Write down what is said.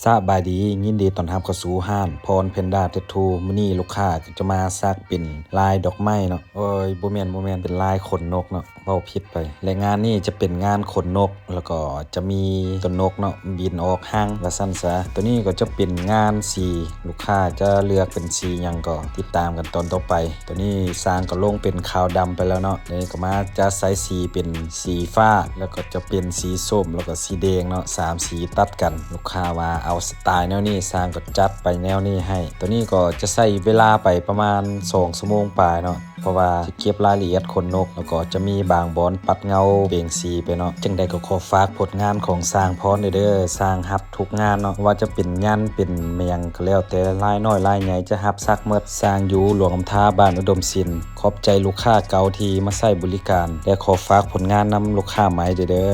ສະບາຍດີ ຍິນດີຕ້ອນຮັບເຂົ້າສູ່ຮ້ານພອນແພນດ້າແທັດທູ. ມື້ນີ້ລູກຄ້າກໍຈະມາສັກເປັນລາຍດອກໄມ້ເນາະ ໂອ້ຍ ບໍ່ແມ່ນ ບໍ່ແມ່ນ ເປັນລາຍຂົນນົກເນາະ ເວົ້າຜິດໄປ. ແລະງານນີ້ຈະເປັນງານຂົນນົກ ແລ້ວກໍຈະມີຕົວນົກເນາະ ບິນອອກຮັງວ່າຊັ້ນຊະ. ຕົວນີ້ກໍຈະເປັນງານສີ ລູກຄ້າຈະເລືອກເປັນສີຫຍັງກໍຕິດຕາມກັນຕອນຕໍ່ໄປ. ຕົວນີ້ຊ່າງກໍລົງເປັນຂາວດຳໄປແລ້ວເນາະ ນີ້ກໍມາຈະໃສ່ສີເປັນສີຟ້າ ແລ້ວກໍຈະເປັນສີສົ້ມ ແລ້ວກໍສີແດງເນາະ ສາມສີຕັດກັນ. ລູກຄ້າວ່າເອົາສະໄຕແນວນີ້ ຊ່າງກໍຈັດໄປແນວນີ້ໃຫ້. ຕົວນີ້ກໍຈະໃຊ້ເວລາໄປປະມານສອງຊົ່ວໂມງປາຍເນາະ ເພາະວ່າຈະເກັບລາຍລະອຽດຂົນນົກ ແລ້ວກໍຈະມີບາງບ່ອນປັດເງົາເປັນສີໄປເນາະ. ຈັ່ງໃດກໍຂໍຝາກຜົນງານຂອງຊ່າງພອນເດີ ຊ່າງຮັບທຸກງານເນາະ ບໍ່ວ່າຈະເປັນຫຍັນເປັນແມ່ນຫຍັງກໍແລ້ວແຕ່ ລາຍນ້ອຍລາຍໃຫຍ່ຈະຮັບສັກໝົດ. ຊ່າງຢູ່ຫຼວງນ້ຳທາ ບ້ານອຸດົມສິນ. ຂອບໃຈລູກຄ້າເກົ່າທີ່ມາໃຊ້ບໍລິການ ແລະຂໍຝາກຜົນງານນຳລູກຄ້າໃໝ່ເດີ.